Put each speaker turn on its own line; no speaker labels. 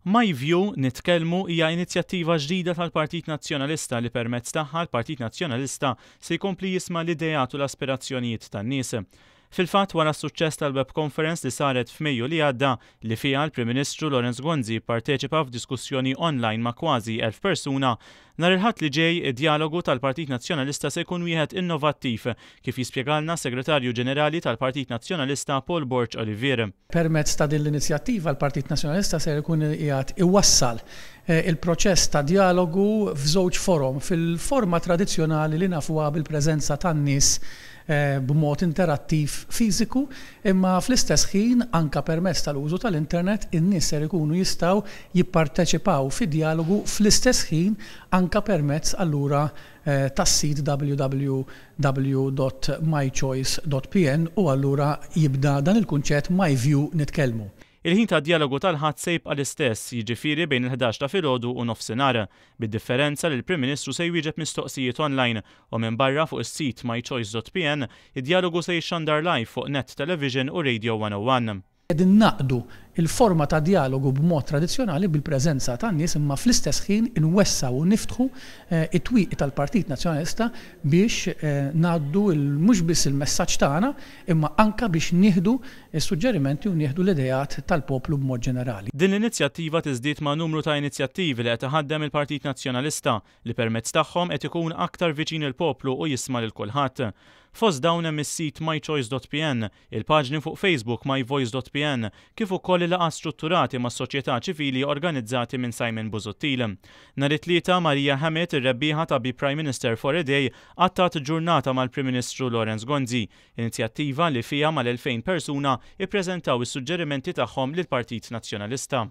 My View, Nitkellmu hija inizjattiva ġdida tal-Partit Nazzjonalista li permezz tagħha l-Partit Nazzjonalista se jkompli jisma' l-ideat u l-aspirazzjonijiet tan-nies. Fil-fatt, wara s-suċċess tal-web conference li saret f'Mejju li għadda, li fiha l-Prim Ministru Lawrence Gonzi pparteċipa f'diskussjoni online ma' kważi 1,000 persuna, nhar il-Ħadd li ġej id-djalogu tal-Partit Nazzjonalista se jkun wieħed innovattiv, kif jispjegalna s-Segretarju Ġenerali tal-Partit Nazzjonalista Paul Borg Olivier.
Permezz ta' din l-inizjattiva l-Partit Nazzjonalista ser ikun qiegħed iwassal il-proċess ta' djalogu f'żewġ forom, fil-forma tradizzjonali li nafuha bil-preżenza tan-nies b'mod interattiv fiżiku, imma fl-istess ħin anke permezz tal-użu tal-internet in-nies ser ikunu jistgħu jipparteċipaw fi djalogu fl-istess ħin anke permezz allura tas-sit www dot mychoice dot pn u allura jibda dan il-kunċett myview nitkellmu.
Il-ħin tad-djalogu tal-Ħadd se jibqa' l-istess, jiġifieri bejn il-ħdax ta' filgħodu u nofsinhar, bid-differenza li l-Prim Ministru se jwieġeb mistoqsijiet online u minbarra fuq is-sit mychoice.pn, id-djalogu se jixxandar live fuq Net Television u Radio 101.
Qegħdin ngħaqqdu l-forma ta' djalogu b'mod tradizzjonali bil-preżenza tan-nies imma fl-istess ħin inwessgħu u niftħu t-twieqi tal-Partit Nazzjonalista biex ngħaddu mhux biss il-messaġġ tagħna imma anke biex nieħdu s-suġġerimenti u nieħdu l-ideat tal-poplu b'mod ġenerali.
Din l-inizjattiva tiżdied ma' numru ta' inizjattivi li qed iħaddem il-Partit Nazzjonalista li permezz tagħhom qed ikun aktar viċin il-poplu u jisma' lil kulħadd. Fost dawn hemm is-sit mychoice.pn, il-paġni fuq Facebook myvoice.pn, kif ukoll il-laqgħat strutturati mas-soċjetà ċivili organizzati minn Simon Busuttil. Nhar it-Tlieta, Maria Hammett, ir-rebbieħa ta' Be Prime Minister for a Day, qattgħet ġurnata mal-Prim Ministru Lawrence Gonzi, inizjattiva li fiha mal-2,000 persuna ippreżentaw is-suġġerimenti tagħhom lill-Partit Nazzjonalista.